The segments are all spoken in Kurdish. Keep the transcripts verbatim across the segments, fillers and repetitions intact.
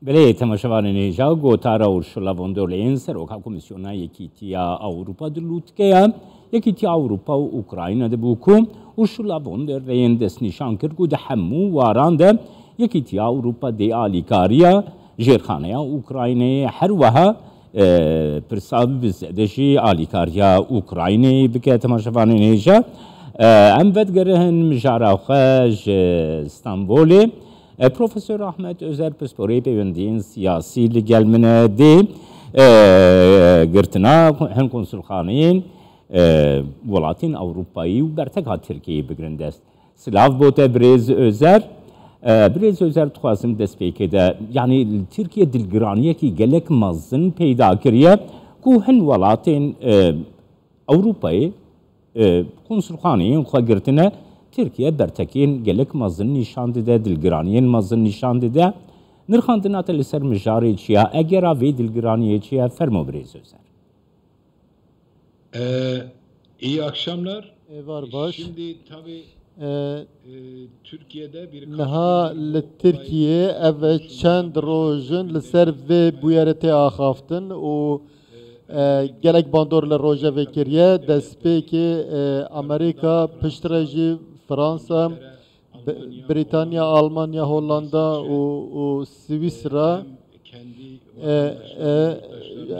Belê, temaşevanên hêja, gotara Ursula von der Leyen, seroka Komîsyona Yekîtiya Ewropa di lûtkeya Yekîtiya Ewropa û Ukrayna de bû ku Ursula von der Leyen destnîşan kir ku di hemû waran de Yekîtiya Ewropa dê alîkariya jêrxaneya Ukraynayê, her wiha, e, pirsa bi zêde jî alîkariya Ukraynayê bike. Temaşevanên hêja, e, em vedigerin mijara xwe ji Stenbolê. E, Profesor Ahmet Özer, pisporê pêwendiyên siyasî, li gel min e. Dê, e, girtina hin konsulxaneyên, e, welatên Ewropayî û berteka Tirkiyeyê bigrin dest. Silav bo te birêz Özer. E, birêz Özer, dixwazim destpêkê de, yanî li Tirkiye dilgiraniyekî gelek mezin peyda kiriye ku hin welatên, e, Ewropayê, e, konsulxaneyên xwe girtine, Tirkiye bertekên gelek mezin nîşan dide, dilgiraniyên mezin nîşan dide. Nirxandina te li ser mijarê çi ya? Egera vê dilgiraniyê çi ye? Fermo birêz Özer. Ee, iyi akşamlar. Êvar baş. Şimdi tabii, Ee, e, Türkiye'de birkaç Niha gündür li bu Tirkiyê olay ev çend roj in li ser vê bûyerê tê axaftin û, e, gelek bandor li rojevê kiriye. Destpêkê, e, Amerîka, piştre jî Fransa, Bi-, Brîtanya, Almanya, Hollanda û, û Swîsra, e, e,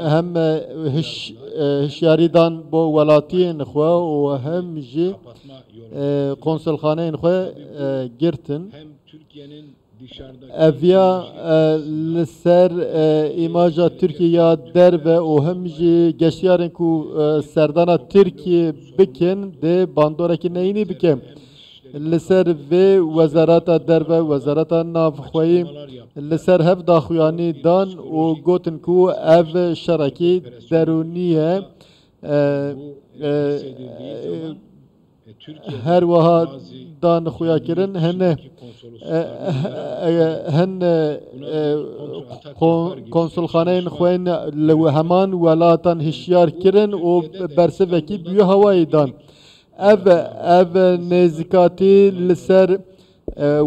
hem, e, hiş-, e, hişyarî dan bo welatiyên xwe û hem jî, e, konsulxaneyên xwe, e, girtin. Eviya, e, li ser, e, îmaja Tirkiye ya derve û hem jî geştiyarên ku, e, serdana Tirkiye bikin, dê bandorekî neyînî bike. Li ser vê Wezareta Derve, Wezareta Navxweyî li ser hev daxuyanî dan û gotin ku ev şerekî derûnî ye. E, e, e, her wiha dan xuya kirin, hin, e, e, hin, e, e, kon-, konsulxaneyên xwe yên li heman welatan hişyar kirin û bersivekî bi wî hawayî dan. Ev, ev nêzîkatî li ser, e,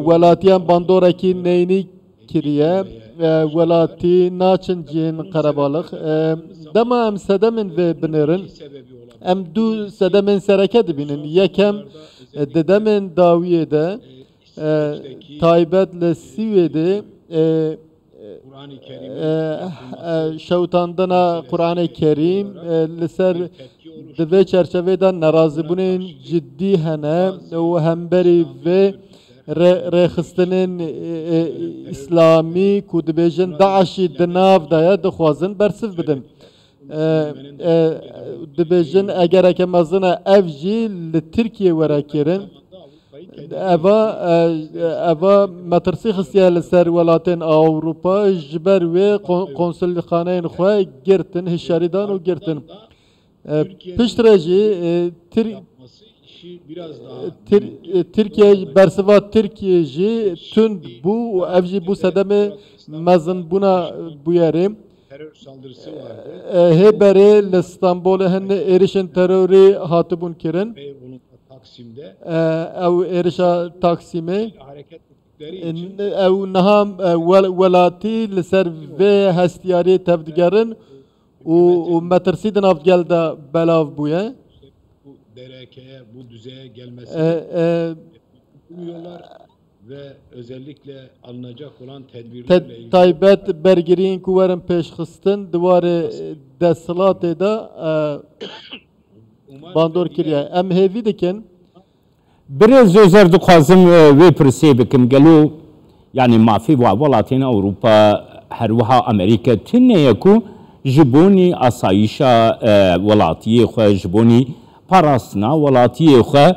welatiyan bandorekî neyînî kiriye. E, welatî naçin cihên qerebalix. E, dema em sedemên vê binêrin, em du sedemên sereke dibînin. Yekem, e, di demên dawiyê de, e, taybet li Swêdê, e, e, e, şewitandina Qur'anê Kerîm, e, li ser, di vê çerçevê de nerazîbûnên cidî hene û hemberî vê rê-, rêxistinên, e, e, îslamî ku dibêjin DAIŞî di nav de ye, dixwazin bersiv bidin. E, e, dibêjin egereke mezin e ev jî li Tirkiye were kirin. Eva, e, eva metirsî xistiye li ser welatên Ewropa, ji ber wê kon-, konsulxaneyên xwe girtin, hişyarî dan û girtin. E, piştre jî, e, Tir-, Tir-, e, Tirkiye, bersiva Tirkiye jî tund bû û ev jî bû sedemê mezinbûna bûyerê. E, hê berê li Stenbolê hin êrişên terorî hatibûn kirin. E, ew êrişa Taksimê. E, ew niha, e, wel-, welatî li ser vê hestiyariyê tevdigerin û, û metirsî di nav gel de belav bûye. E, e, ve özellikle alınacak olan tedbirlerle ilgili taybet bergiriyên ku werin pêşxistin di warê desthilatê de, e, bandor kiriye. Em hêvî dikin. Birêz Özer, dixwazim, e, wê pirsê bikim. Gelo, yanî mafê wa welatên Ewropa, her wiha Amerîka tune ye ku ji bonî asayîşa, e, welatiyê xwe, ji bonî parastina welatiyê xwe,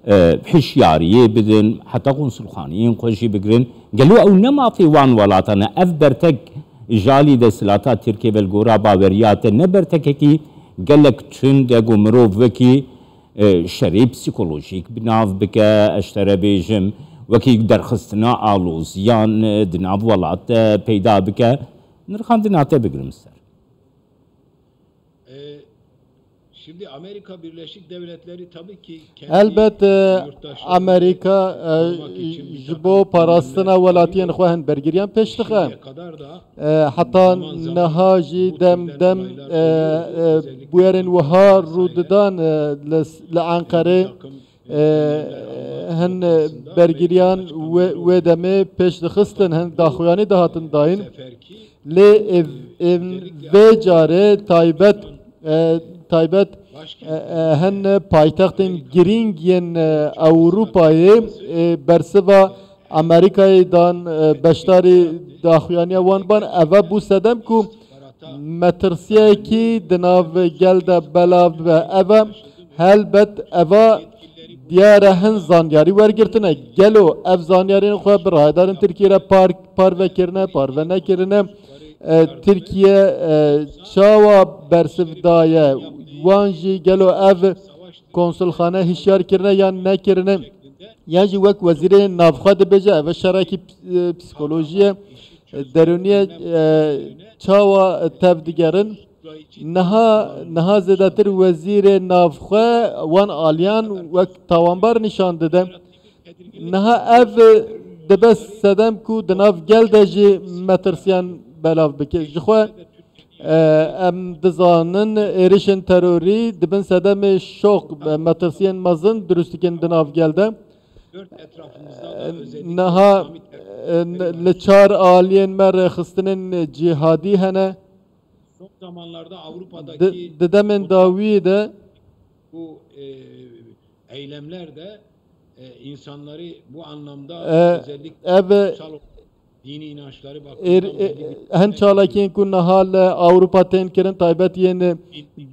e, hişyariyê bidin, heta konsulxaneyên xwe jî bigirin. Gelo ew ne mafê wan welatan e? Ev bertek ji alî desthilata Tirkiyê ve li gora baweriya te ne bertekekî gelek tund e ku mirov wekî, e, şerê psîkolojîk bi nav bike, ez te re bêjim, wekî derxistina aloziyan, e, di nav welat de peyda bike? Nirxandina te bigirim ser. Şimdi Amerika Birleşik Devletleri tabii ki kendi Elbet e, yurttaşlarını Amerîka e, korumak için bir ji takım bo parastina önlemler welatiyên alıyor. Xwe hin bergiriyan pêş dixe. Şimdiye kadar da E, heta zaman zaman niha jî bu dem türden dem olaylar e, oluyor. E, Özellikle bûyerên wiha Fransa'yla rû didan e, li, li Enqerê bir takım e, hin e, bergiriyan wê, wê demê pêş dixistin, hin daxuyanî dihatin dayîn. Lê ev, ev, vê carê taybet, e, taybet e, e, hin paytextên girîng yên e, Ewropayê e, bersiva Amerîkayê dan e, beşdarî daxuyaniya wan ban. Eva bû sedem ku metirsiyekî di nav gel de belav bibe. Eva helbet eva diyar e hin zanyarî wergirtine. Gelo ev zanyariyên xwe bi rayedarên Tirkiyê re par, parve kirine, parve nekirine? E, Tirkiye e, çawa bersiv daye? Wan jî gelo ev konsulxane hişyar kirine yan nekirine? Yan jî wek wezîrê navxwe dibêje, ev şerekî ps-, e, psîkolojî ye, e, derûnî ye, e, çawa tev digerin? Niha, niha zêdetir wezîrê navxwe wan aliyan wek tawanbar nîşan dide. Niha ev dibe sedem ku di nav gel de jî metirsiyan belav bike. Ji xwe, e, em dizanin êrişên terorî dibin sedemê şoq, e, metirsiyên mezin dirust dikin di nav gel de. E, niha, e, li çar aliyên me rêxistinên cîhadî hene. Son zamanlarda Avrupa'daki Di, di demên dawiyê de bu e, eylemler de e, insanları bu anlamda E, özellikle ev, e, kutsal dini inançları êr-, bakımından e, belli bir hin çalakiyên ku niha li Ewropa tên kirin, taybet yên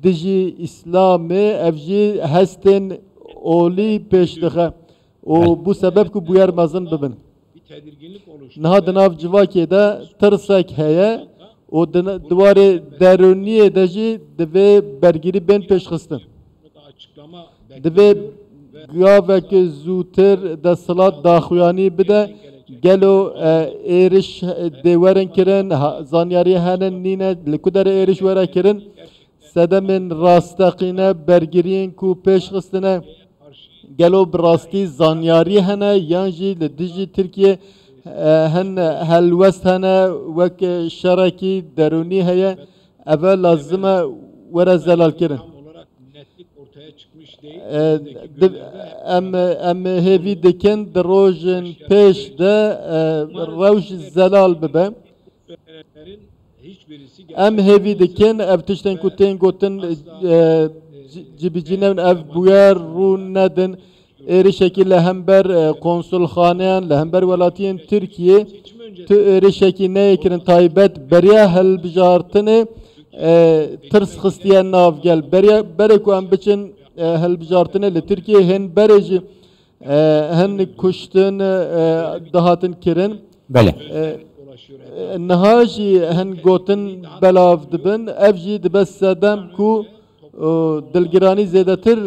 dijî Îslamê, ev jî hestên olî pêş dixe û Bel- bû sebeb ku bûyer mezin bibin. Niha di nav civakê de tirsek heye û di, di warê derûniyê de jî divê bergirî bên pêşxistin. Divê gavek zûtir desthilat daxuyanî bide. Gelo, e, êriş dê werin kirin, ha, zanyarî hene nîne, li ku derê êriş were kirin? Sedemên rasteqîne bergiriyên ku pêş xistine, gelo bi rastî zanyarî hene yan jî li dijî Tirkiyê, e, hin helwest hene wek şerekî derûnî heye? Eve lazim e were zelalkirin. E, di-, em, em hêvî dikin di rojên pêş de, e, rewş zelal bibe. Em hêvî dikin ev tiştên ku tên gotin, e, ci-, cibicî nebin, ev bûyer rû nedin. Êrişekî li hember, e, konsulxaneyan, li hember welatiyên Tirkiyê tu êrişekî neyê kirin taybet beriya hilbijartinê, e, tirs xistiye nav gel. Beriya, berê ku em biçin, e, hilbijartinê li Tirkiyê hên berê jî e, hin kuştin, e, dihatin kirin. Belê. E, e, niha jî hin gotin belav dibin. Ev jî dibe sedem ku, e, dilgiranî zêdetir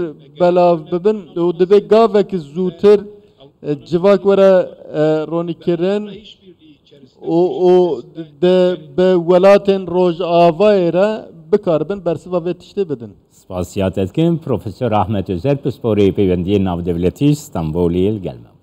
belav bibin û divê gavek zûtir, e, civak were, e, ronîkirin û, û de bi welatên Rojavayê re bikaribin bersiva vê tiştê bidin. Spasiya te dikim, Profesor Ahmet Özer, pisporê peywendiyên navdewletî Stenbolê li gel me bû.